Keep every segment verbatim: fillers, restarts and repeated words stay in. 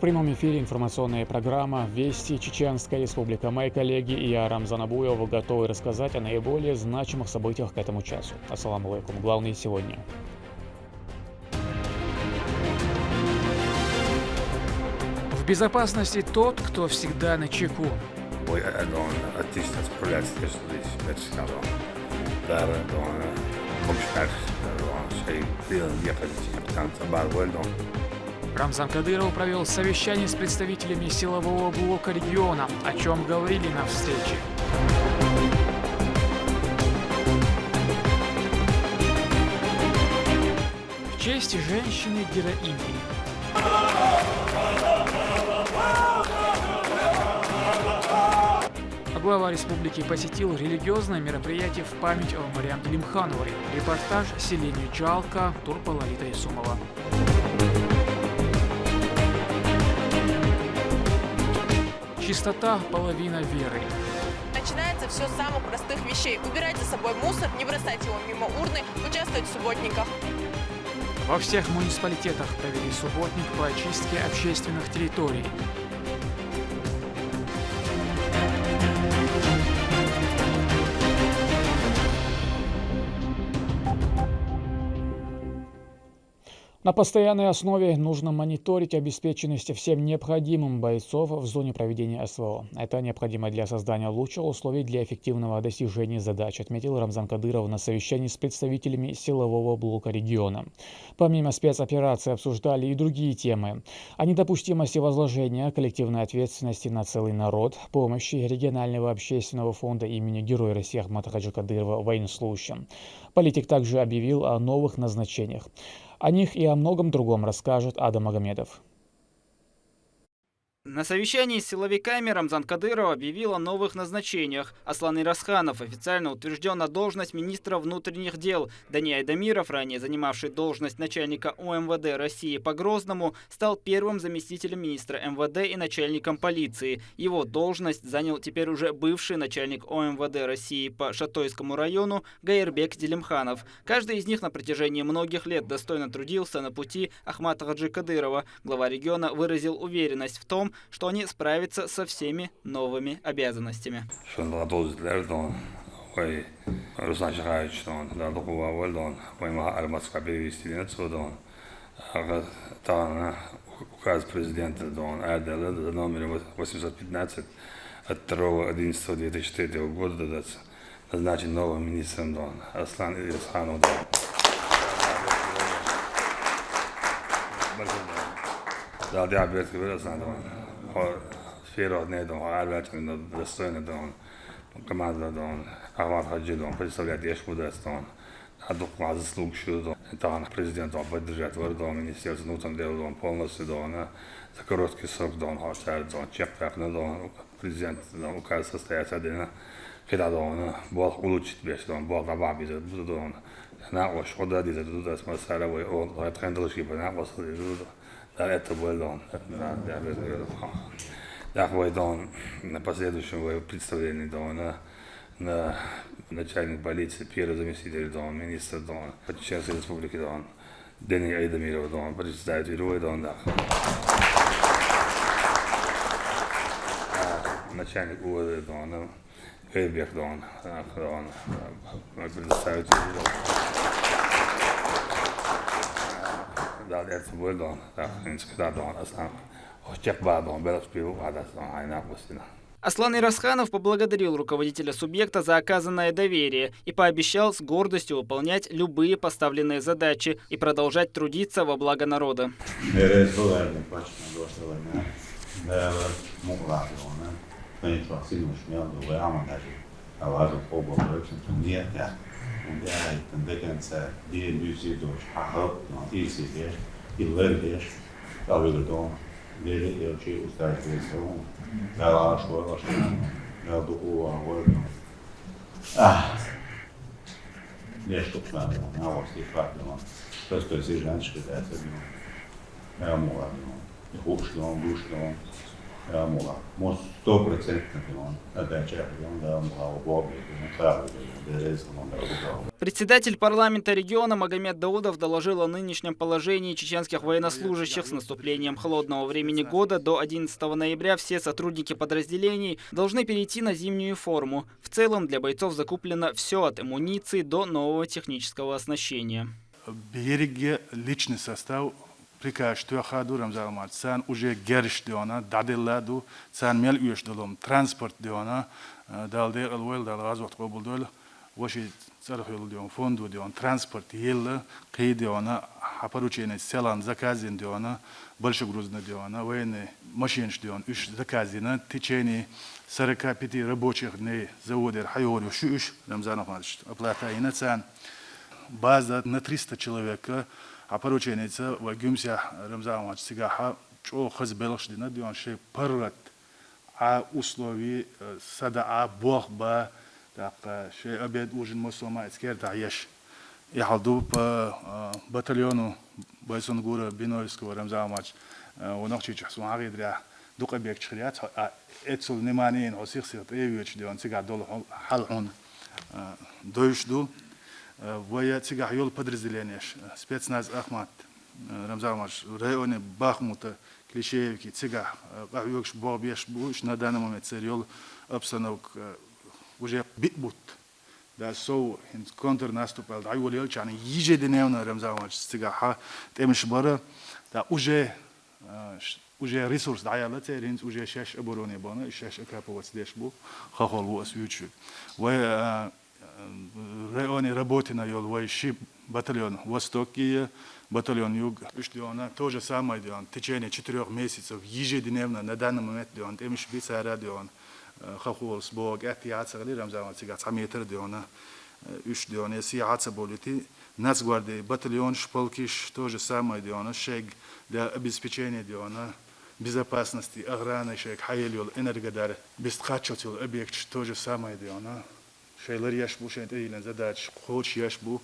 прямом эфире информационная программа «Вести. Чеченская Республика». Мои коллеги и я, Рамзан Абуев, готовы рассказать о наиболее значимых событиях к этому часу. Ассаламу алейкум. Главные сегодня. В безопасности тот, кто всегда на чеку. Ой, он отлично справляется, конечно, здесь, это всегда он. Дара, он, помощь, он, шей, прием, ехать, там, бар, он. Рамзан Кадыров провел совещание с представителями силового блока региона. О чем говорили на встрече? В честь женщины-героини. Глава республики посетил религиозное мероприятие в память о Мариам Делимхановой. Репортаж Селения Джалка, Турпала Лита Исумова. Чистота — половина веры. Начинается все с самых простых вещей. Убирать за собой мусор, не бросать его мимо урны, участвовать в субботниках. Во всех муниципалитетах провели субботник по очистке общественных территорий. На постоянной основе нужно мониторить обеспеченность всем необходимым бойцов в зоне проведения СВО. Это необходимо для создания лучших условий для эффективного достижения задач, отметил Рамзан Кадыров на совещании с представителями силового блока региона. Помимо спецоперации обсуждали и другие темы: о недопустимости возложения коллективной ответственности на целый народ, помощи регионального общественного фонда имени Героя России Ахмата Хаджи Кадырова военнослужащим. Политик также объявил о новых назначениях. О них и о многом другом расскажет Адам Магомедов. На совещании с силовиками Рамзан Кадыров объявил о новых назначениях. Аслан Ирасханов официально утвержден на должность министра внутренних дел. Дани Айдамиров, ранее занимавший должность начальника ОМВД России по Грозному, стал первым заместителем министра МВД и начальником полиции. Его должность занял теперь уже бывший начальник ОМВД России по Шатойскому району Гаирбек Делимханов. Каждый из них на протяжении многих лет достойно трудился на пути Ахмата Хаджи Кадырова. Глава региона выразил уверенность в том, что они справятся со всеми новыми обязанностями. Шунда должность лердон, ой, Руслан Шахаевич дон, да, духу вавалдон, ой, ма арматска перевести не цудон. Ага, тана указ президента дон, Адела, номер восемьсот пятнадцать от второго одиннадцатого две тысячи третьего года, да, назначен новым министром дон, Аслан Ирисханов дон. Да, да, Берт Аслан дон. Хо, сфера не дон, хо, арвачан достойно дон. Команда дон, Ахмат Хаджи дон, представлять еш будас дон. Адук заслуг шу дон. Тан президент дон, поддержать вар дон, министерство внутренних дел дон, полностью дон. За короткий срок дон, хо, шар дон, чек так на дон. Президент дон, указ состояться дена. Когда дон, бол улучшить беш дон, бол добавить дон. На ош, хода диза дуда смасара вой, он, хай тхендалшки бана, ослы дуда. Да, это был дон. Да, да, без этого. Да, вой дон, на последующем вой представлении дон, на, на начальник полиции, первый заместитель дон, министр дон, Чеченской Республики дон, Дени Айдамиров дон, представитель вой дон, да. А, начальник УВД дон, Эйбек дон, дон, представитель дон. Да, это был дон, да, инспектор дон, Аслан. Чек ба дон, белос пиву, а да, дон, айна кустина. Аслан Ирасханов поблагодарил руководителя субъекта за оказанное доверие и пообещал с гордостью выполнять любые поставленные задачи и продолжать трудиться во благо народа. Мере соларни пачна дошталарна. Да, мугла дона. Тани чваксин ушмел дова, ама даже. Алажу обо рыпсен туннията. Ундяй тындекенца, ди бюси дош, ахап, но иси деш, и лер деш. Алвидо дон. Дели елчи устарь десерун. Гала шуэ лашын. Гал дуку агой. А. Леш тупна дон, а вот и факт дон. Простой сержантчик, да, это дон. Гал мула дон. И хуш дон, душ дон. Амула, мо сто процентов он отдача, он да, амула, бог, он да, берез, он да. Председатель парламента региона Магомед Даудов доложил о нынешнем положении чеченских военнослужащих. С наступлением холодного времени года до одиннадцатого ноября все сотрудники подразделений должны перейти на зимнюю форму. В целом для бойцов закуплено все от амуниции до нового технического оснащения. Берриге личный состав приказ тоьхха ду, Рамзан Алматович, царна уже герзаш доьхна, дӀаделла ду, царна мел оьшуш долу транспорт доьхна, Дала декъала войла, Дала гӀазот къобалдойла, воши цӀарах йолу доьхна, фондо доьхна, транспорт елла, кхин доьхна, хьан порученица селхана заказана доьхна, большегрузно доьхна, военный машинаш доьхна, уьш заказана, в течение сорока пяти рабочих дней заводера хьайогӀур ю шу уьш, Рамзан Алматович, оплата йина царна. База на триста человека, хьан порученица вай Гуьмсехь, Рамзан Алматович, цигахь чӀогӀа хаза белхаш дина доьхна, шайн паргӀат, Ӏа условий, садаӀа, бох ба, тӀаккха шайн обед, ужин массо а ма эцу кертахь еш. И хьал ду по батальону Байсунгура Биноевского, Рамзан Алматович, вай Нохчийчохь суна хьагӀийдарехь, дукха бекчхир яц, хьо а эцул внимание йина, хьо сих-сиха тӀе а воьдуш доьхна, цигахь долу хьал хьуна довш ду. Вай цигахь йолу подразделенеш, спецназ «Ахмат», Рамзан Алматович, районе Бахмута, Клещеевки, цигахь къахьоьгуш, богӀ беш бу уьш, на данный момент церан йолу обстановка уже биъ бутт. Да, сов хӀинца контрнаступ аьлла дӀайолаелчахьана, ежедневно, Рамзан Алматович, цигахь тӀемаш бара. Да, уже, уже ресурс дӀаяьлла церан, хӀинца уже шаьш обороне бахна, шаьш окапываться деш бу, хахол ву ас вуьйцуш. Вай районе Работина йолу вай ши батальон, «Восток» и батальон «Юг», уьш доьхна, то же самое доьхна, в течение четырёх месяцев ежедневно на данный момент доьхна, тӀемаш би цара доьхна, хахолас богӀ кӀетта яц гӀали, Рамзан Алматович, цигахь цхьа метр доьхна, уьш доьхна, сехьа ца болити, Нацгвардии батальонаш, полкиш то же самое доьхна, шайга для обеспечения доьхна, безопасности, охраны шайга хьаелла йолу Энергодар, бистхаччалц йолу объекташ то же самое доьхна. Шайн лар еш бу, шайн тӀедиллина задачаш кхочуш еш бу.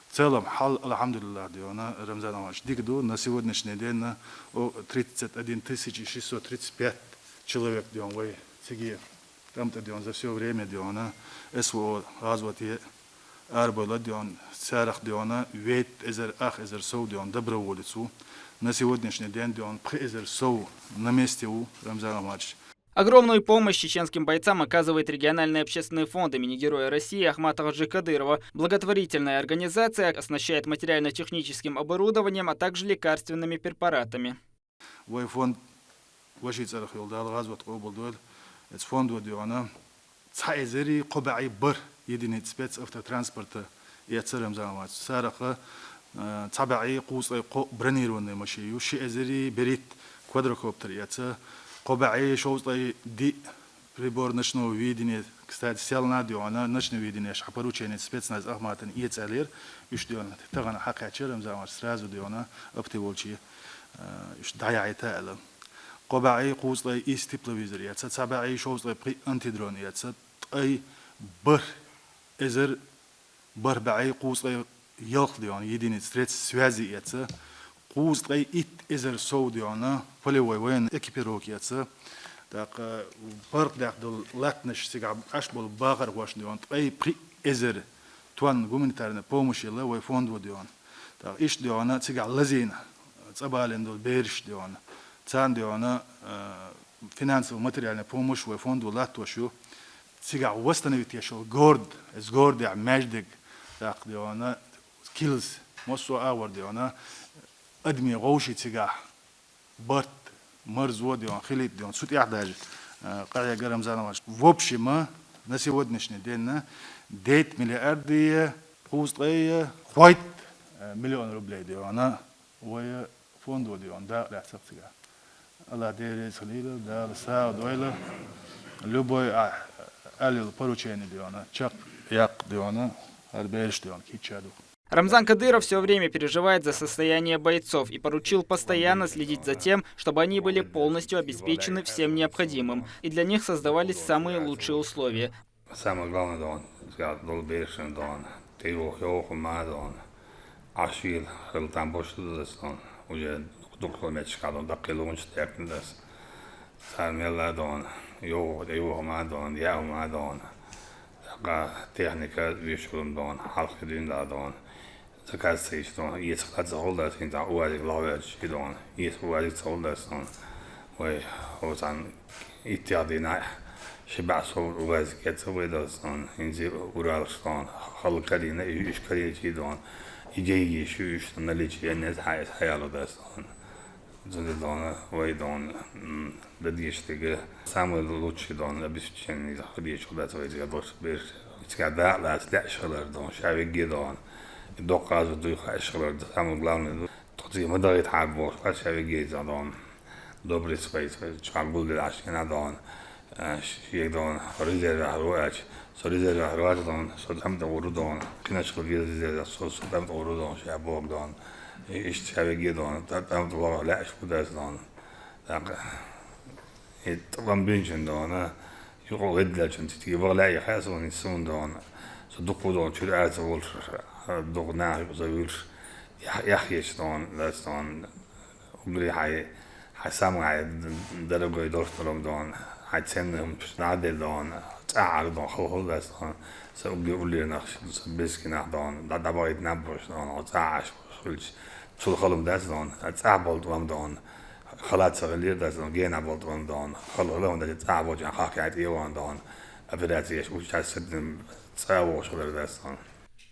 В целом, хьал, алхьамдулиллах, доьхна, Рамзан Алматович, дика ду. На сегодняшний день на, о, тридцать один тысяча шестьсот тридцать пять человек доьхна вай циге. КӀантӀа доьхна за всё время доьхна, СВО гӀазоте арабевлла доьхна, царах доьхна, вет эзар, ах эзар сов доьхна доброволец ву. На сегодняшний день доьхна пхи эзар сов на месте ву, Рамзан Алматович. Огромную помощь чеченским бойцам оказывает региональный общественный фонд имени Героя России Ахмата Хаджи Кадырова. Благотворительная организация оснащает материально-техническим оборудованием, а также лекарственными препаратами. Вай фонд, воши цӀарах йолу, Дала гӀазот къобалдойла, эцу фондо доьхна цхьа эзари кхо бӀе бархӀ единица спецавтотранспорта эцна, Рамзан Алматович. Цараха цхьа бӀе кхузткъе кхоъ бронированный машин ю, ши эзари берхӀитта квадрокоптер эцна, кхо бӀе шовзткъе диъ прибор ночного видения, кстати, селхана доьхна, ночное видение хьан порученица спецназ «Ахматана» эца аьллера, уьш доьхна, тахана хьакхаьчча, Рамзан Алматович, сразу доьхна, апте волче уьш дӀаяхьийта аьлла. Кхо бӀе кхузткъе исс тепловизор эцна, цхьа бӀе шовзткъе пхиъ антидрон эцна, ткъе бархӀ эзар бархӀ бӀе кхузткъе ялх доьхна единица средств связи эцна, кхузткъе итт эзар сов доьхна полевой военный экипировка эцна, тӀаккха паргӀатдеш долу латтанаш, цигахь Ӏаш болу бахархошна доьхна ткъе пхиъ эзар тонн гуманитарная помощь елла вай фондо доьхна. ТӀаккха иштта доьхна, цигахь лазийна, цӀа балийна долу бераш доьхна, царна доьхна финансово-материальная помощь вай фондо латтош ю. Цигахь восстановить еш йолу город, эс городехь маьждиг, тӀаккха доьхна килс, массо а агӀор доьхна, адамийн гӀовший цигахь, барт, марзо доьхна, хилийта доьхна, цу тӀехь даже къахьега, Рамзан Алматович. В общем, на сегодняшний день десять миллиардов кхузткъе кхойтта миллион рублей доьхна вай фондо доьхна дакъа лаьцна цигахь. Аллах Дела реза хилийла, Дала сагӀа дойла. Любой ахь аьлла йолу поручение доьхна, чекх яккха доьхна, хӀара бераш доьхна кийча ду. Рамзан Кадыров все время переживает за состояние бойцов и поручил постоянно следить за тем, чтобы они были полностью обеспечены всем необходимым, и для них создавались самые лучшие условия. Самое главное, да, он сказал, был бешен, да, он. Ты его, его, да, он. Ашвил, хил там больше, да, он. Уже духло меч, когда он так и лунч, так, да. Цара мелла а дона, йогӀу, тӀе йогӀу ма дона, яа ма дона. Ткъа техника вешур ма дона, хьалхе дуьйна а дона. Заказ ца йича дона, эца хьа ца хулдас, хӀинца УАЗик лохвелча и дона. Эца УАЗик ца хулдас дона. Вай, хӀо цхьана иттех дийнахь, ши баьӀ сов УАЗик эца вай дас дона. ХӀинца Уралаш дона. Хала карийна, и уьш карийча и дона. И гейгий шу уьш наличие, хьа эца хьаялу дас дона. Зундур дона, вай дона, м, дадийша дерг, самый лучший дона, обеспечение хила дезаш дац вай цигахь долуш берш. Цигахь дакъа лаца лаьаш хилар дона, ша вегге дона. И доккха а дуй хаьаш хилар, самое главное ду. Тхо цига ма дахийта хьаба бохуш, ша вегге иза дона. Добрый спейс, чохь гулдина Ӏаш дона. Э, шега дона, резервехь ру аьлча, со резервехь ру аьлча дона, со тӀам тӀе гӀур ру дона. Кхинаш хила веза резервехь, со, со тӀам тӀе гӀур ру дона, ша боху дона. И иштта ша вегге дона, тӀа-, тӀам тӀе ваха лаьаш бу дас дона. ТӀаккха и тӀам бинчун дона, юкъа гӀедделчун цига ваха лаьий хьа суна, суна дона. Со дукха дона, чуьра аца волуш, дукха наха юкъа завуьйлуш, ях-, яхъечу дона, дас дона. Угри хьайн, хьайн самый хьайн дорогой долуш долу дона, хьайн ценный хӀуманаш наха делла дона, цӀахь Ӏар дона, хала-хала дац дона, сан угги уллера нах, сан бески нах дона, дӀа-, дӀабахийта наб бохуш дона, хьо цӀахь Ӏаш хилча, цул хала ма дац дона, цӀахь болу тӀом дона, хала ца хилира дац дона, гена болу тӀом дона, хала-хала хӀунда аьлча цӀахь болчохь хахка яйта тӀе вахана дона, операцеш участие цӀа вогӀуш хилар дац дона.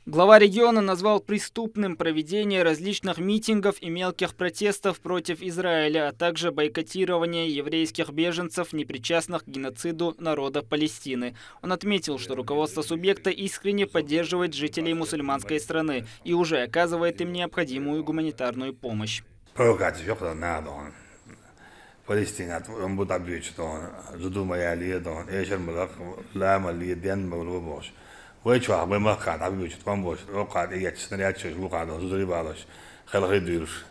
Глава региона назвал преступным проведение различных митингов и мелких протестов против Израиля, а также бойкотирование еврейских беженцев, непричастных к геноциду народа Палестины. Он отметил, что руководство субъекта искренне поддерживает жителей мусульманской страны и уже оказывает им необходимую гуманитарную помощь. Провокацеш йоккха нах дона. Палестина тӀом бу дӀабуьйцуш дона, зуда ма яле дона, эшар ма лакха, ла ма ле, ден ма ло бохуш. Вай чохь, вай махкахь дӀабуьйцуш тӀом болуш, оккхахь тӀеетташ снарядчаш вукхахь дона, зударий балош, хелхий дуьйлуш.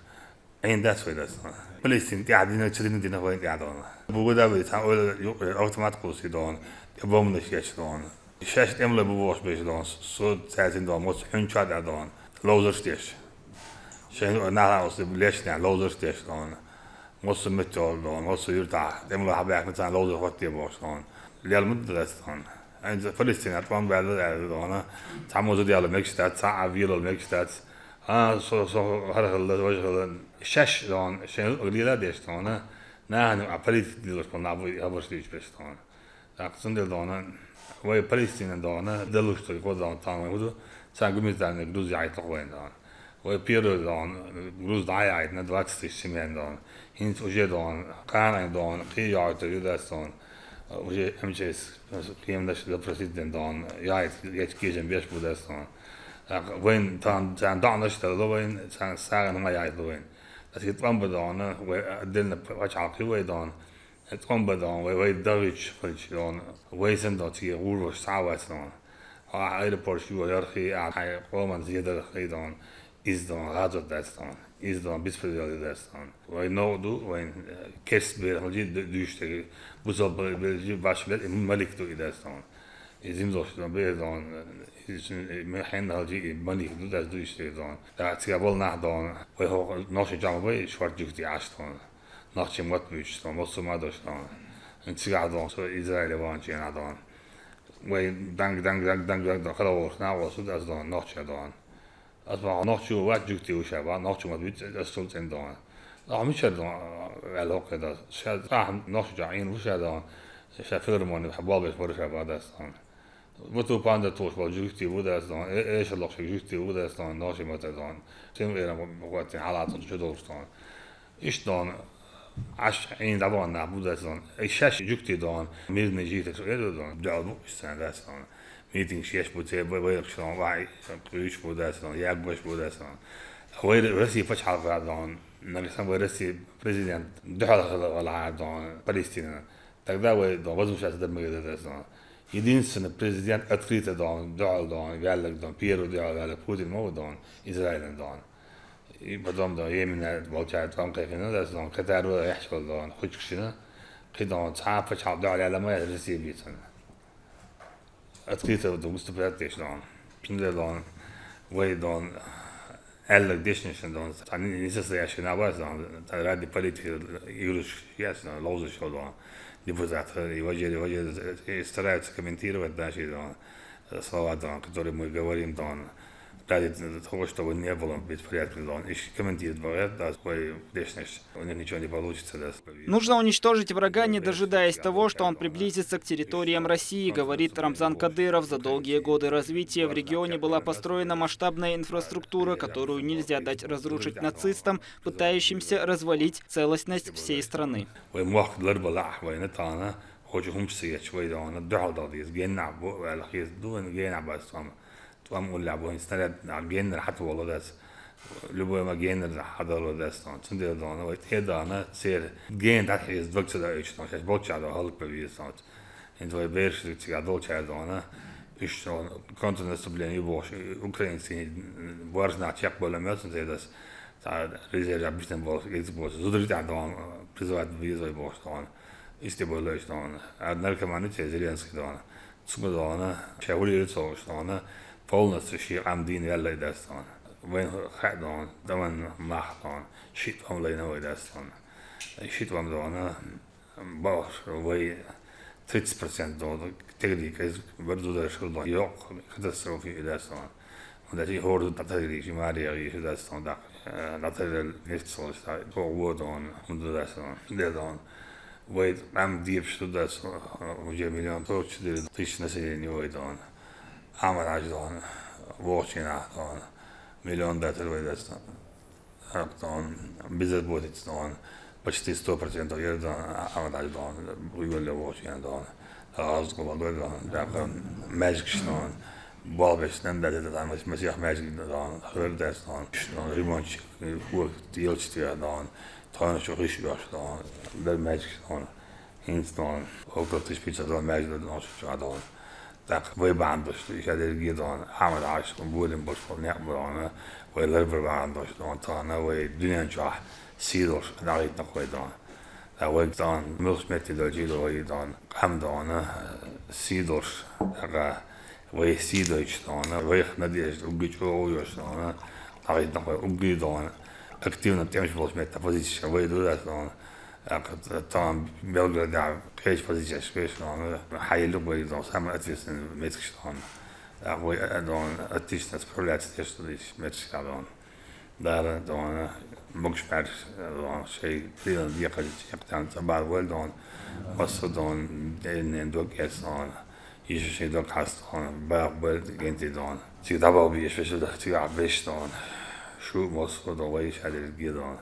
Ӏийна дац вай дас дона. Палестина тӀехь дина, ца дина, дина вайн тӀехь дона. Бу гуда вай цхьа ойла юкъе автомат кхуссий дона, тӀе бомбанаш еш дона. Шаьш тӀемалой бу бохуш берш дона, со цаьрцина дона, моцу хьуьнчохь а дона, ловзарш деш. Шайн нахана оцу лешнехь ловзарш деш дона. Моцу меттехула дона, моцу юьртахь, тӀемалой хьабаьхкина царна ловзар хӀоттаде бохуш дона. Лел ма дац дона. Хьайна Палестина тӀом баьлла аьлла дона, цхьаммо зуда яла мегаш дац, цхьа а велал мегаш дац. А, со, со хӀара хилла, важа хилла. Шаьш дона, шайн лела а деш дона, нахана а политика дилуш болу нах бу хабарш дуьйцуш берш дона. ТӀаккха цундела дона, вай Палестина дона, далуш долу гӀо дона, тахана вайн хӀу ду, царна гуманитарный груз яхьийталуш вайна дона. Вай первый дона, груз дӀа а яхьийтина, двадцать тысяч семьян дона. ХӀинца уже дона, кхана дона, кхин а яхьийтар ю дас дона. Уже МЧС кхиамнаш запросить дина дона, яхьийта, яхьийта кежам беш бу дас дона. ТӀаккха вайна тахана, царна доӀанаш а дало вайна, царна сагӀина хӀума яхьийтало вайна. Аса и тӀом бан дона, вай отдельно пачхьалкх ю вай дона. ТӀом бан дона, вай, вай дахуьйтуш хилча дона, вай санна дона, цига гӀур волуш цхьа а вац дона. Ахьа аэропорташ йохархий, ахьа хьайн къоман зедархий дона, иза дона, гӀазот дац дона, иза дона, беспредел ю дац дона. Вай новкъа ду, вайн, э, керста бер хилча а ду-, дуьйцуш дерг, бусалба бер хилча а, ваьш бер, и малик ду и дац дона. И зимзалш дона, бер дона, иза цуьнан, э, хьенна хилча а, и малик ду дац дуьйцуш дерг дона. ТӀаккха цига болу нах дона, вай хӀокху нохчийн чохь ма бай, шорта жуьгти Ӏаш дона. Нохчийн мотт буьйцуш дона, массо а ма дош дона. Цигахь дона, со Израиле ваханчу хенахь дона. Вай данг, данг, данг, данг, данг дона, хала волуш нах волуш ду аса дона, нохча дона. Аса боху, нохчо вац, жуьгти ву ша боху, нохчо ма буьйцу, аса цул цӀена дона. Ахьа мичара дона, аьлла хӀокхе дона. Ша цӀахь нохча чохь Ӏийна ву ша дона. Ша филармони хьан болх беш бара ша боху дас дона. Вату панда тухуш болу жуьгти ву дас дона, э-, эшар лохуш жуьгти ву дас дона, нохча ма ца дона. Сим эрам гӀоттина хьалацалла чу долуш дона. Иштта дона, Ӏаш Ӏийна дӀабахана нах бу дас дона. И шаьш жуьгти дона, мирный житель эр ду дона, дуьхьал бу иштта дас дона. Митингаш еш бу, церан вай-, вайракхаш дона, вай кхуьйсуш бу дас дона, ягош бу дас дона. Вай Россия пачхьалкх дона, нагахь санна вай Россия президент дуьхьал хила валахьара дона, Палестинан. Тогда вай дон возмущаться дар мегар дара дас дон. Единственный президент открыто дон, дуьхьал дон, ваьлларг дон, первый дуьхьал ваьлларг Путин ма ву дон, Израилан дон. И потом дон, Йемене волчара тӀом кхайкхина дас дон, Катар вала яхьаш вала дон, хуьчуькшина, кхин дон, цхьа а пачхьалкх дуьхьал яьлла ма яц Россия бийцина. Открыто дон выступать деш дон. Цундела дон, вай дон, Аьлларг дешнаш дон, цхьа не-, несостоятельный нах бац дон, цхьа ради политики игрушки яц дон, ловзаш хо дон. Депутат, и ваджери, ваджери, и стараются комментировать наши дон, слова дон, которые мы говорим дон, ради того, чтобы не было беспорядка дон. И комментировать бывает, да, свой дешнаш. У них ничего не получится, да. Нужно уничтожить врага, не дожидаясь того, что он приблизится к территориям России, говорит Рамзан Кадыров. За долгие годы развития в регионе была построена масштабная инфраструктура, которую нельзя дать разрушить нацистам, пытающимся развалить целостность всей страны. Вай мохк ларбала вайна тана, хоча хумчсиеч вай дона, дохал дал дис, генна бу, вала хис дуэн генна бас там. Там улла бу снаряд геннер хат володас. Любой ма геннер хадалодас там. Цунде дона вай те дона сер ген дат хис двадцать да ич там. Сейчас болча да халк повис там. Ин твой берш ци адол чай дона. Иш там контрнаступление бу украинцы боржна чек болемес цунде дас. Та резерв обычно бу гез бу. Зудрит дона призывать визой бу там. Исти бу леш там. А наркоманы те Зеленский там. Цугу дона, ча хули цо дона, полностью ши ам дин вяллай дас дона. Вен хат дона, даман мах дона, шит вам лайна вай дас дона. Шит вам дона, баш вай тридцать процент дона, тегли кез бер дуда шул дона. Йок, катастрофи дас дона. Унда чи хорду татагри, чи мария, чи дас дона. Натарел нефть солста, кого дона, унда дас дона. Де дона. Вай ам диеп что дас, уже миллион сорок четыре тысячи населения вай дона. Амар аж дона. Вохчина дона. Миллион датер вай дас дона. Дона. Безработица дона. Почти сто процентов ер дона. Амар аж дона. Уйвале вохчина дона. Аз кулан дона. Дакан magic дона. Балбешнен да да там масих magic дона. Хөр дас дона. Ремонтчик. Хур тиелчтия дона. Тон шо хиш яш дона. Бер magic дона. Инстон, около тысячи пятьсот дон magic дона шо дона. Так, вай бандош, иша дерги дона. Амар аш, будем бош не дона. Вай лербер бандош дона. Тона вай дунен чо. Сидош, дагит на кой дона. Да вай дона, милш метти дочи дона. Кам дона, сидош, ага. Вай сидоч дона. Вай надежда, угич оуш дона. Дагит на кой уги дона. Активно темш болш метта позиция вай дона. Там Белгорода кеш позиция спешно, хайли бой дон, самый ответственный меткш дон. Вай дон отлично справляться те, что здесь меткш дон. Дара дон, могш пар дон, шей прилан ехать, там цабар вой дон, массу дон, ден док эс дон, ещё шей док хас дон, бах бой генти дон. Ти дабал би ещё сюда, ти абеш дон. Шу массу дон, вай шадер ги дон.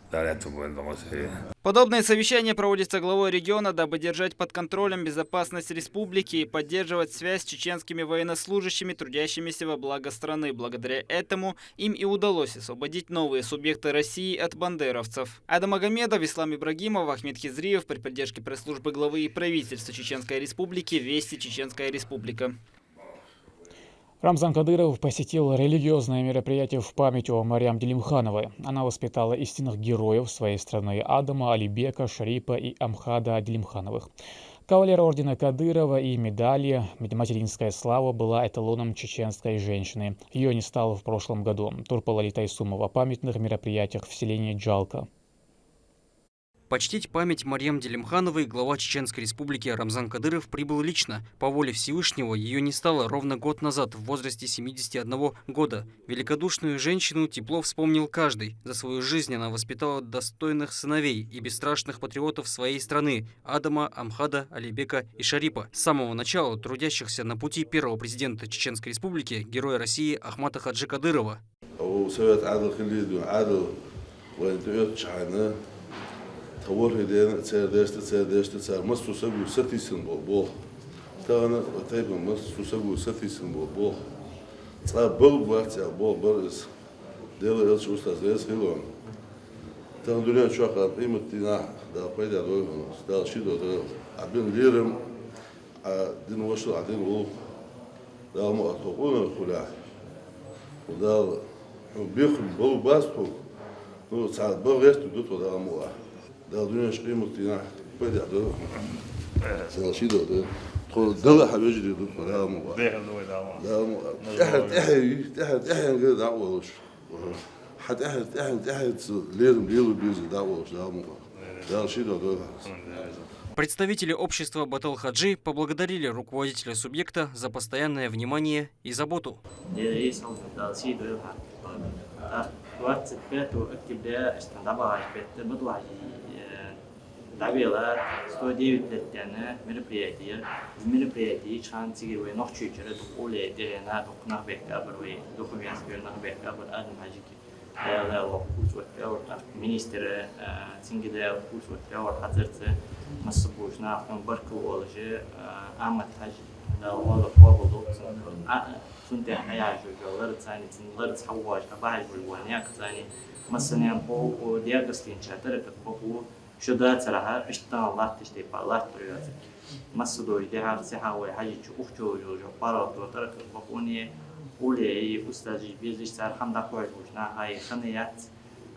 Дара это вой дон, массу. Подобные совещания проводятся главой региона, дабы держать под контролем безопасность республики и поддерживать связь с чеченскими военнослужащими, трудящимися во благо страны. Благодаря этому им и удалось освободить новые субъекты России от бандеровцев. Адам Агамедов, Ислам Ибрагимов, Ахмед Хизриев при поддержке пресс-службы главы и правительства Чеченской Республики. Вести, Чеченская Республика. Рамзан Кадыров посетил религиозное мероприятие в память о Марьям Делимхановой. Она воспитала истинных героев своей страны: Адама Алибека, Шарипа и Амхада Делимхановых. Кавалер ордена Кадырова и медали «Материнская слава» была эталоном чеченской женщины. Ее не стало в прошлом году. Турпала Литайсумова о памятных мероприятиях в селении Джалка. Почтить память Марьям Делимхановой глава Чеченской Республики Рамзан Кадыров прибыл лично. По воле Всевышнего ее не стало ровно год назад, в возрасте семидесяти одного года. Великодушную женщину тепло вспомнил каждый. За свою жизнь она воспитала достойных сыновей и бесстрашных патриотов своей страны: Адама, Амхада, Алибека и Шарипа. С самого начала трудящихся на пути первого президента Чеченской Республики, героя России Ахмата Хаджи Кадырова. Совет адал хилиду, адал вайн тюэт чайна. Тавор хиден, цер дешта, цер дешта, цер мас сусагу сатисын бол, бол. Тана тайпа мас сусагу сатисын бол, бол. Ца бол бац я, бол бар из. Дела элч устаз вес хилон. Тан дуня чуака имат дина, да пайда дойгон, да шидо да. Абин лирым, а дин вашу, а дин ул. Да му атхуна хуля. Да бихм бол басту. Ну, ца бавгесту дуту да му. Да дуня шкимат дина, пайда дойгон. Ца шидо да. Тхо дала хавежди дуту да му. Да му. Тахат, тахат, тахат, тахат, да улуш. Хьа тӀехьа, тӀехьа, тӀехьа ца лерам лело беза да волаш, да, муха. Да, ши да, да, да. Представители общества Батал-Хаджи поблагодарили руководителя субъекта за постоянное внимание и заботу. Дера исална дала сий дойла хьа. А, двадцать пятого октября, что добавить пять, бадлахи, э, дабела сто девять леттяна мероприятие. Мероприятие хан циги вай нохчи чура дукуле дерена дукнах бек абр вай духумяс бер нах бек абр адн хажики. Дала курс оттавр, министр, э, цинги дала курс оттавр хазарца, масса буш нахун баркал олже, э, Амат хаж дала ола хобл дот. А, сунте хаяжу жолар цани цин лар цаваж, абай бульван як цани. Масса ням по, о, диагостин чатар, как по, шо да цараха, иштан латтиш те па латтур яцик. Масса дой дехар сехавай хажичу ухчу жо жо парал то таракас бакуни уле и устаз жи безиш цар хам да кой буш на хай ханы яц.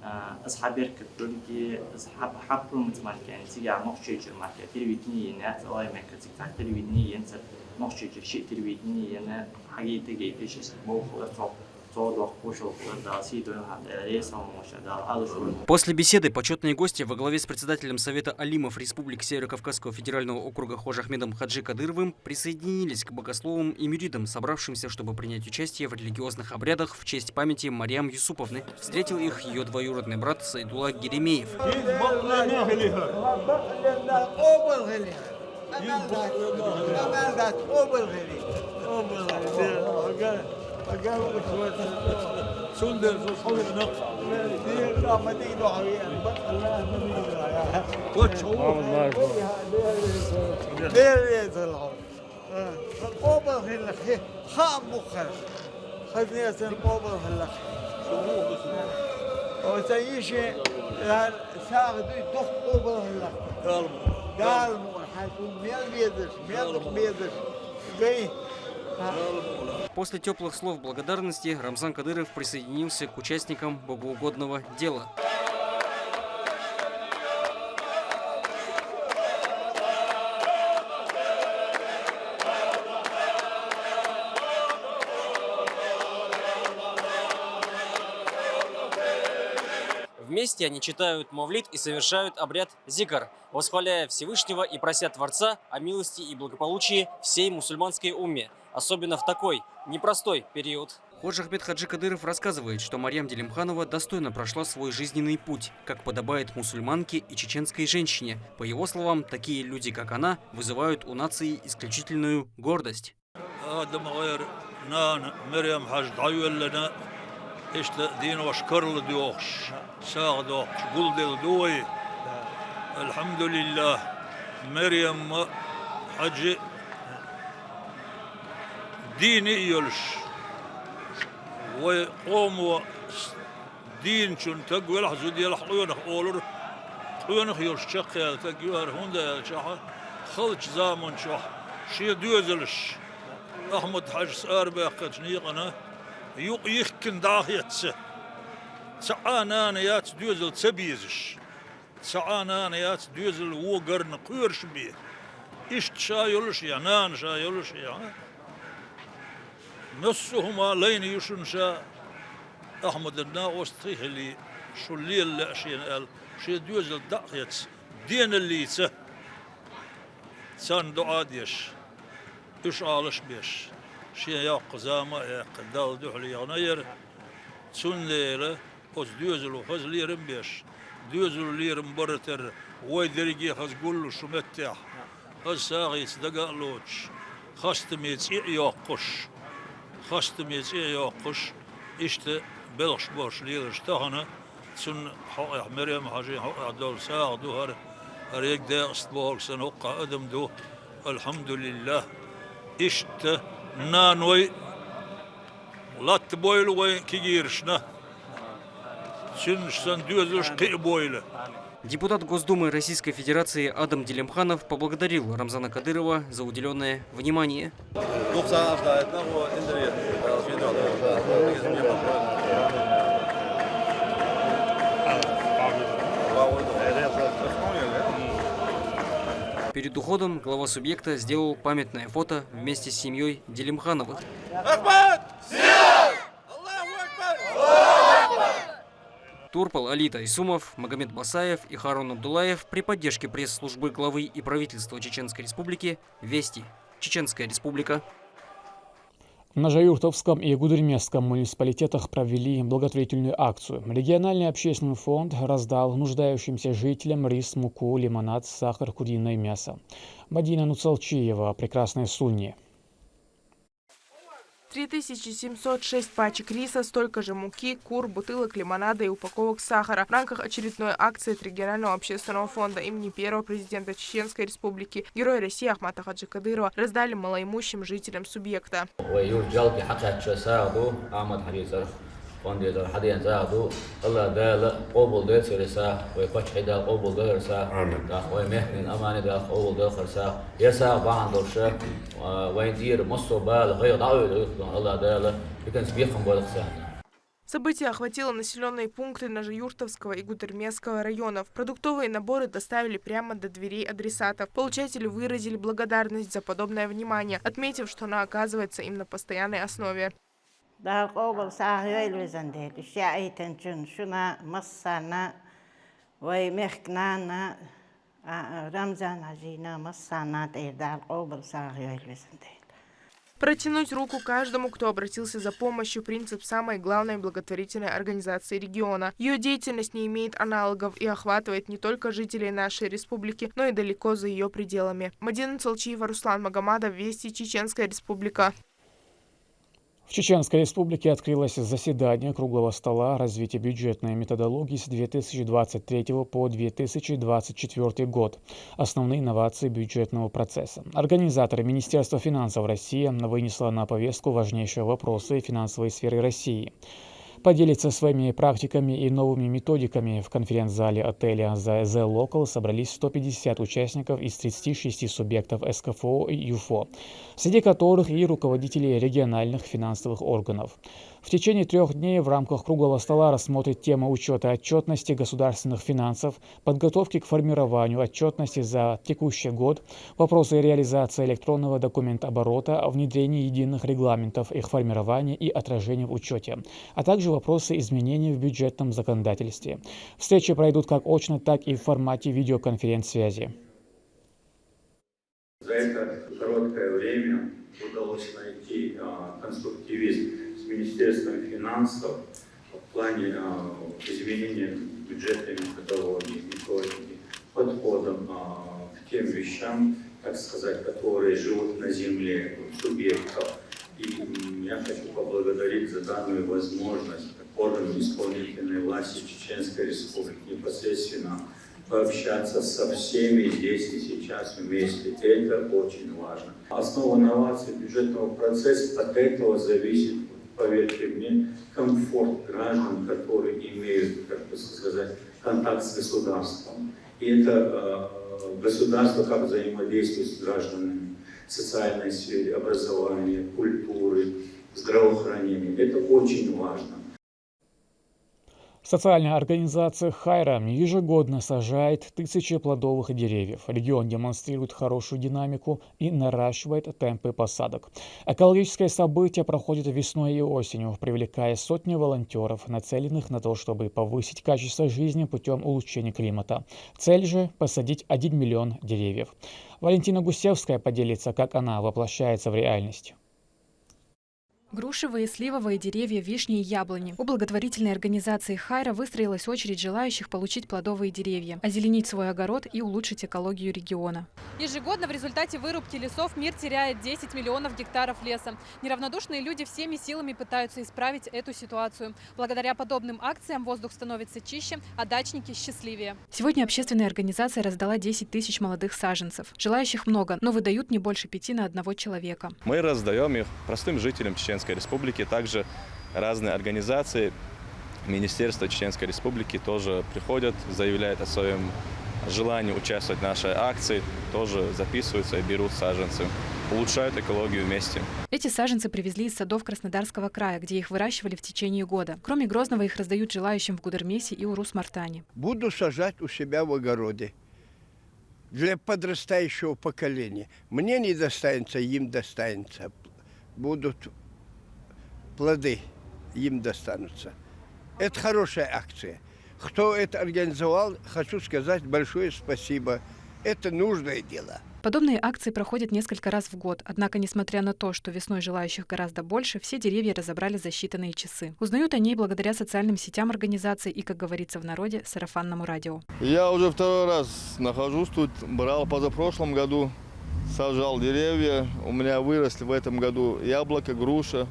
А, асхабер катунки, асхаб хапрум цмаркян, цига нохчи чур маркя, телевидение яц, алай мекка цик так телевидение янцар, нохчи чур ши телевидение яна, хаги теге тешес бохла цо. После беседы почетные гости во главе с председателем Совета алимов республик Северо-Кавказского федерального округа Хож Ахмедом Хаджи Кадыровым присоединились к богословам и мюридам, собравшимся, чтобы принять участие в религиозных обрядах в честь памяти Мариам Юсуповны. Встретил их ее двоюродный брат Сайдулла Геремеев. Къобал хилла, хи-, хаам буххар. Хазнесен къобал хилла. Оца йиши, яр, сагъ дуй, дух къобал хилла. Дал му. Дал му, хьайкун мел безаш, мел безаш. Гай. После теплых слов благодарности Рамзан Кадыров присоединился к участникам богоугодного дела. Вместе они читают мавлид и совершают обряд зикр, восхваляя Всевышнего и прося Творца о милости и благополучии всей мусульманской умме, особенно в такой непростой период. Ходжахмед Хаджи Кадыров рассказывает, что Марьям Делимханова достойно прошла свой жизненный путь, как подобает мусульманке и чеченской женщине. По его словам, такие люди, как она, вызывают у нации исключительную гордость. Адам гӀайр нана Марьям хьажа дӀайоьллана, иштта дийнош карладоьхуш, сагӀа дохкуш гулделла ду вай. Алхьамдулиллах, Марьямма хьажи дийна а йолуш, вай къомо с-, дийначун таг велахь, зуда елахь къонах олура, къонах йолуш чекхъяьлла таг ю хӀара, хӀунда аьлча хьа халчу заманчохь шен доьзалш Ахьмад-Хьаьжас арабаьккхинчу некъана юкъ йихкина дӀа а хетта, цхьа а нана яц доьзал ца безаш. Цхьа а нана яц доьзал вон гарна кхоьруш бен. Иштта ша йолуш а, нана ша йолуш а, массо а хӀума лайна ю шуна ша, Ахьмадан накъостий хилий, шу лела лаьа шена аьлла, шен доьзал дӀа а хетта, деналлица царна доӀа а деш, уьш Ӏалаш а беш, шен йоккха зама а яьккхина, Далла дуьхьал яхана яра. Цундела оцу доьзало хаза лерам а беш, доьзало лерам бара терра, вай дерриге хаза гуллуш шу меттехь, хаза сагӀица дага а лоцуш, хастаме цӀе а йоккхуш, хастаме цӀе а йоккхуш, иштта белхаш болуш лелаш тахана, цунна хьокъехь, Марем-Хьаьжин хьокъехь долу сагӀа ду хӀара, хӀара ерг декъаста бохург санна хӀокху адам ду, алхьамдулиллах. Иштта наной латта бойла вайн кегийрашна, цуьнаш санна доьзалш кхиа бойла. Депутат Госдумы Российской Федерации Адам Делимханов поблагодарил Рамзана Кадырова за уделённое внимание. Перед уходом глава субъекта сделал памятное фото вместе с семьей Делимхановых. Ахмад! Сила! Аллаху Акбар! Аллаху Акбар! Нурпал Али Тайсумов, Магомед Басаев и Харун Абдуллаев при поддержке пресс-службы главы и правительства Чеченской Республики. Вести. Чеченская Республика. В Нажаюртовском и Гудермесском муниципалитетах провели благотворительную акцию. Региональный общественный фонд раздал нуждающимся жителям рис, муку, лимонад, сахар, куриное мясо. Мадина Нуцалчиева, «Прекрасная Сунни». Три тысячи семьсот шесть пачек риса, столько же муки, кур, бутылок лимонада и упаковок сахара в рамках очередной акции от регионального общественного фонда имени первого президента Чеченской Республики, Героя России Ахмата Хаджи Кадырова, раздали малоимущим жителям субъекта. Вай юрт жалкий хьакхаьчча сагӀа ду, Ахмат Хьажи цӀарах фондезар хьадена сагӀа ду. Алла Дала къобал дойла церан сагӀа, вай паччахьа Дала къобал дойла сагӀа. Амин. Даха вай мехкан амани даха къобал дойла сагӀа. Я сагӀа бахьана долуша, а, вайн тӀера массо а бала гӀайгӀа дӀаойла гӀайгӀа Алла Дала, диканца бекхам бойла царна. Событие охватило населенные пункты Нажиюртовского и Гудермесского районов. Продуктовые наборы доставили прямо до дверей адресатов. Получатели выразили благодарность за подобное внимание, отметив, что оно оказывается им на постоянной основе. Дала къобал сагӀа йойла везан Дела. Уьш яийтанчун шуна массарна, вай мехкнанна, а, Рамзан Хьажина, массарна тӀера Дала къобал сагӀа йойла везан Дела. Протянуть руку каждому, кто обратился за помощью, принцип самой главной благотворительной организации региона. Ее деятельность не имеет аналогов и охватывает не только жителей нашей республики, но и далеко за ее пределами. Мадина Цалчиева, Руслан Магомадов, Вести, Чеченская Республика. В Чеченской Республике открылось заседание круглого стола «Развитие бюджетной методологии с две тысячи двадцать третьего по две тысячи двадцать четвёртый год. Основные инновации бюджетного процесса». Организаторы, Министерство финансов России, вынесло на повестку важнейшие вопросы финансовой сферы России. Поделиться своими практиками и новыми методиками в конференц-зале отеля The, The Local собрались сто пятьдесят участников из тридцати шести субъектов СКФО и ЮФО, среди которых и руководители региональных финансовых органов. В течение трех дней в рамках круглого стола рассмотрят темы учета отчетности государственных финансов, подготовки к формированию отчетности за текущий год, вопросы реализации электронного документооборота, внедрения единых регламентов, их формирования и отражения в учете, а также вопросы изменений в бюджетном законодательстве. Встречи пройдут как очно, так и в формате видеоконференц-связи. За это короткое время удалось найти а, конструктивизм с Министерством финансов в плане а, изменения бюджетной методологии, методики, подхода а, к тем вещам, так сказать, которые живут на земле субъектов. И я хочу поблагодарить за данную возможность органам исполнительной власти Чеченской Республики непосредственно пообщаться со всеми здесь и сейчас вместе. Это очень важно. Основа новации бюджетного процесса от этого зависит, поверьте мне, комфорт граждан, которые имеют, как бы сказать, контакт с государством. И это э, государство как взаимодействует с гражданами в социальной сфере, образования, культуры, здравоохранения. Это очень важно. Социальная организация «Хайра» ежегодно сажает тысячи плодовых деревьев. Регион демонстрирует хорошую динамику и наращивает темпы посадок. Экологическое событие проходит весной и осенью, привлекая сотни волонтеров, нацеленных на то, чтобы повысить качество жизни путем улучшения климата. Цель же — посадить один миллион деревьев. Валентина Гусевская поделится, как она воплощается в реальность. Грушевые, сливовые деревья, вишни и яблони. У благотворительной организации «Хайра» выстроилась очередь желающих получить плодовые деревья, озеленить свой огород и улучшить экологию региона. Ежегодно в результате вырубки лесов мир теряет десять миллионов гектаров леса. Неравнодушные люди всеми силами пытаются исправить эту ситуацию. Благодаря подобным акциям воздух становится чище, а дачники счастливее. Сегодня общественная организация раздала десять тысяч молодых саженцев. Желающих много, но выдают не больше пяти на одного человека. Мы раздаем их простым жителям Чеченской Республики, также разные организации, Министерство Чеченской Республики тоже приходят, заявляют о своем желании участвовать в нашей акции, тоже записываются и берут саженцы, улучшают экологию вместе. Эти саженцы привезли из садов Краснодарского края, где их выращивали в течение года. Кроме Грозного, их раздают желающим в Гудермесе и Урус-Мартане. Буду сажать у себя в огороде. Для подрастающего поколения. Мне не достанется, им достанется. Будут плоды, им достанутся. Это хорошая акция. Кто это организовал, хочу сказать большое спасибо. Это нужное дело. Подобные акции проходят несколько раз в год, однако, несмотря на то, что весной желающих гораздо больше, все деревья разобрали за считанные часы. Узнают о ней благодаря социальным сетям организации и, как говорится в народе, сарафанному радио. Я уже второй раз нахожусь тут, брал позапрошлом году, сажал деревья, у меня выросли в этом году яблоко, груша,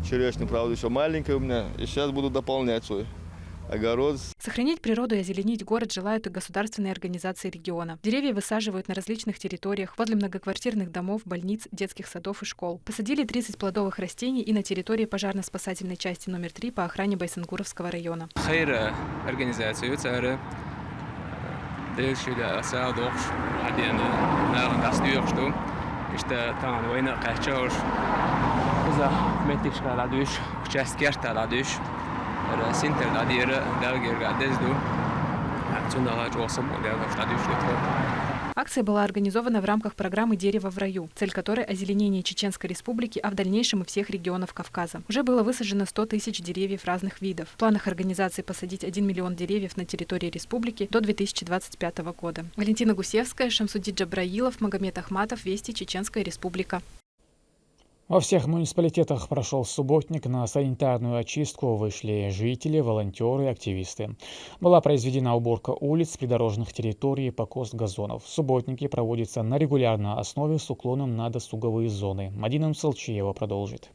черешня, правда, еще маленькая у меня, и сейчас буду дополнять свой огород. Сохранить природу и озеленить город желают и государственные организации региона. Деревья высаживают на различных территориях, возле многоквартирных домов, больниц, детских садов и школ. Посадили тридцать плодовых растений и на территории пожарно-спасательной части номер три по охране Байсангуровского района. Хайра организация цара дельшиля асадохш адена наган дас дюхшту. Ишта тан война качауш. Куза метишка ладуш, часть керта ладуш. Синтер ладира далгерга дезду. Акцию наладж осом дялаш ладуш. Акция была организована в рамках программы «Дерево в раю», цель которой — озеленение Чеченской Республики, а в дальнейшем и всех регионов Кавказа. Уже было высажено сто тысяч деревьев разных видов. В планах организации посадить один миллион деревьев на территории республики до две тысячи двадцать пятого года. Валентина Гусевская, Шамсудин Джабраилов, Магомед Ахматов, Вести, Чеченская Республика. Во всех муниципалитетах прошел субботник. На санитарную очистку вышли жители, волонтеры, активисты. Была произведена уборка улиц, придорожных территорий и покос газонов. Субботники проводятся на регулярной основе с уклоном на досуговые зоны. Мадина Мсалчиева продолжит.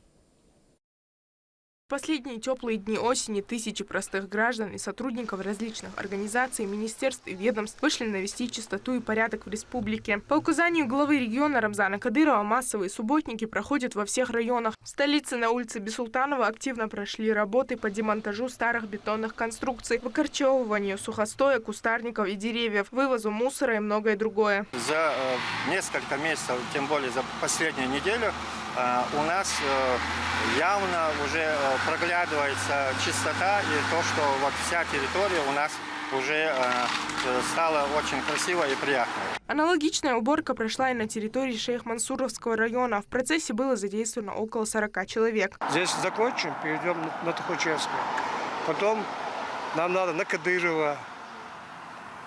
В последние теплые дни осени тысячи простых граждан и сотрудников различных организаций, министерств и ведомств вышли навести чистоту и порядок в республике. По указанию главы региона Рамзана Кадырова массовые субботники проходят во всех районах. В столице на улице Бисултанова активно прошли работы по демонтажу старых бетонных конструкций, выкорчевыванию сухостоя, кустарников и деревьев, вывозу мусора и многое другое. За э, несколько месяцев, тем более за последнюю неделю, э, у нас э, явно уже э, проглядывается чистота и то, что вот вся территория у нас уже э, э, стала очень красивой и приятной. Аналогичная уборка прошла и на территории Шейх-Мансуровского района. В процессе было задействовано около сорока человек. Здесь закончим, перейдем на, на Тухачевскую. Потом нам надо на Кадырова,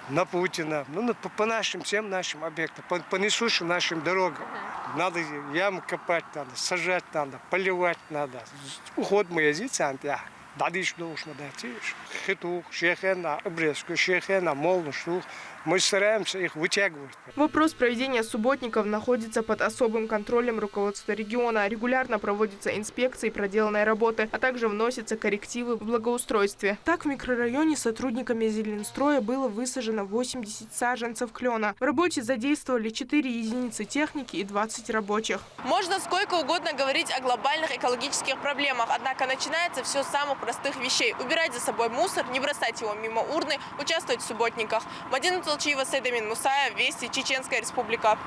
на Путина, ну, на, по, по нашим, всем нашим объектам, по, по несущим нашим дорогам. Надо ямы копать, надо сажать, надо поливать, надо. Уход мы езицант, я. Дадиш должно дать, хитух, шехена, обрезку, шехена, молнуштух. Мы стараемся их вытягивать. Вопрос проведения субботников находится под особым контролем руководства региона. Регулярно проводятся инспекции проделанной работы, а также вносятся коррективы в благоустройстве. Так, в микрорайоне сотрудниками Зеленстроя было высажено восемьдесят саженцев клена. В работе задействовали четыре единицы техники и двадцать рабочих. Можно сколько угодно говорить о глобальных экологических проблемах, однако начинается все с самых простых вещей. Убирать за собой мусор, не бросать его мимо урны, участвовать в субботниках. Мадина Толчиева, Сейдамин Мусаев, Вести, Чеченская Республика.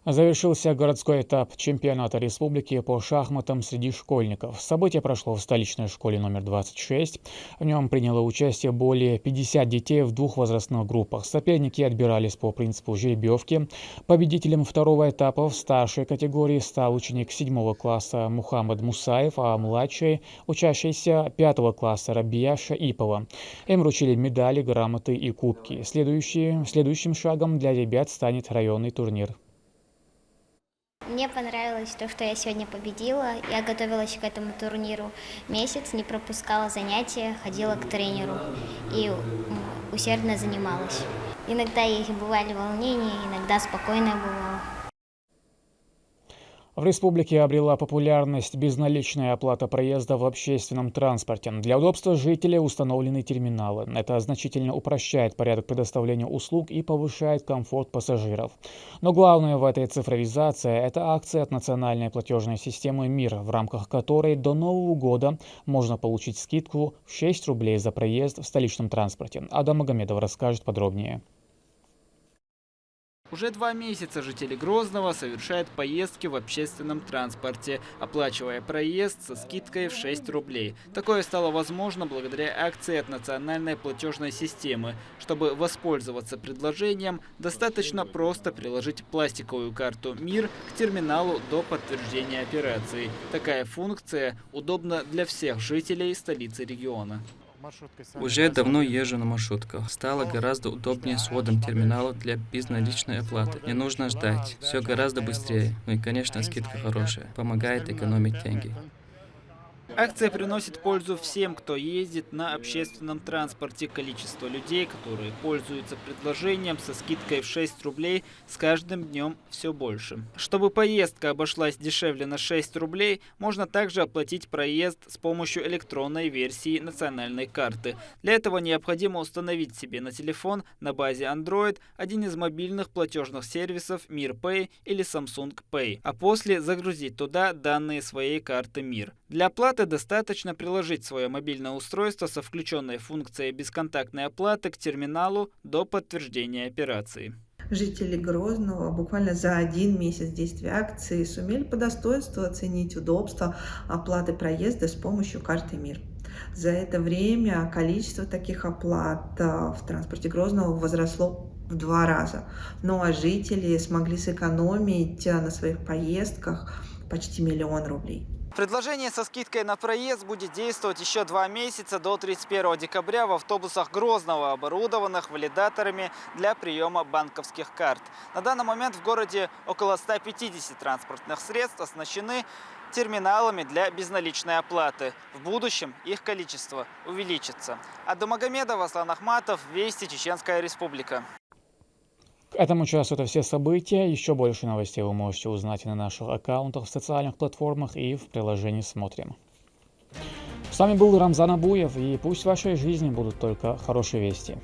Завершился городской этап чемпионата республики по шахматам среди школьников. Событие прошло в столичной школе номер двадцать шесть. В нем приняло участие более пятьдесят детей в двух возрастных группах. Соперники отбирались по принципу жеребьевки. Победителем второго этапа в старшей категории стал ученик седьмого класса Мухаммад Мусаев, а младшей — учащаяся пятого класса Рабия Шаипова. Им вручили медали, грамоты и кубки. Следующие, следующим шагом для ребят станет районный турнир. Мне понравилось то, что я сегодня победила. Я готовилась к этому турниру месяц, не пропускала занятия, ходила к тренеру и усердно занималась. Иногда есть бывали волнения, иногда спокойно бывало. В республике обрела популярность безналичная оплата проезда в общественном транспорте. Для удобства жителей установлены терминалы. Это значительно упрощает порядок предоставления услуг и повышает комфорт пассажиров. Но главное в этой цифровизации — это акция от национальной платежной системы «Мир», в рамках которой до Нового года можно получить скидку в шесть рублей за проезд в столичном транспорте. Адам Магомедов расскажет подробнее. Уже два месяца жители Грозного совершают поездки в общественном транспорте, оплачивая проезд со скидкой в шесть рублей. Такое стало возможно благодаря акции от национальной платежной системы. Чтобы воспользоваться предложением, достаточно просто приложить пластиковую карту «Мир» к терминалу до подтверждения операции. Такая функция удобна для всех жителей столицы региона. Уже давно езжу на маршрутках. Стало гораздо удобнее с вводом терминала для безналичной оплаты. Не нужно ждать. Все гораздо быстрее. Ну и, конечно, скидка хорошая. Помогает экономить деньги. Акция приносит пользу всем, кто ездит на общественном транспорте. Количество людей, которые пользуются предложением со скидкой в шесть рублей, с каждым днем все больше. Чтобы поездка обошлась дешевле на шесть рублей, можно также оплатить проезд с помощью электронной версии национальной карты. Для этого необходимо установить себе на телефон на базе Android один из мобильных платежных сервисов Мир Pay или Samsung Pay, а после загрузить туда данные своей карты Мир. Для оплаты достаточно приложить свое мобильное устройство со включенной функцией бесконтактной оплаты к терминалу до подтверждения операции. Жители Грозного буквально за один месяц действия акции сумели по достоинству оценить удобство оплаты проезда с помощью карты Мир. За это время количество таких оплат в транспорте Грозного возросло в два раза. Ну а жители смогли сэкономить на своих поездках почти миллион рублей. Предложение со скидкой на проезд будет действовать еще два месяца, до тридцать первого декабря, в автобусах Грозного, оборудованных валидаторами для приема банковских карт. На данный момент в городе около ста пятидесяти транспортных средств оснащены терминалами для безналичной оплаты. В будущем их количество увеличится. Адамагомедов, Аслан Ахматов, Вести, Чеченская Республика. К этому часу это все события. Еще больше новостей вы можете узнать на наших аккаунтах в социальных платформах и в приложении «Смотрим». С вами был Рамзан Абуев, и пусть в вашей жизни будут только хорошие вести.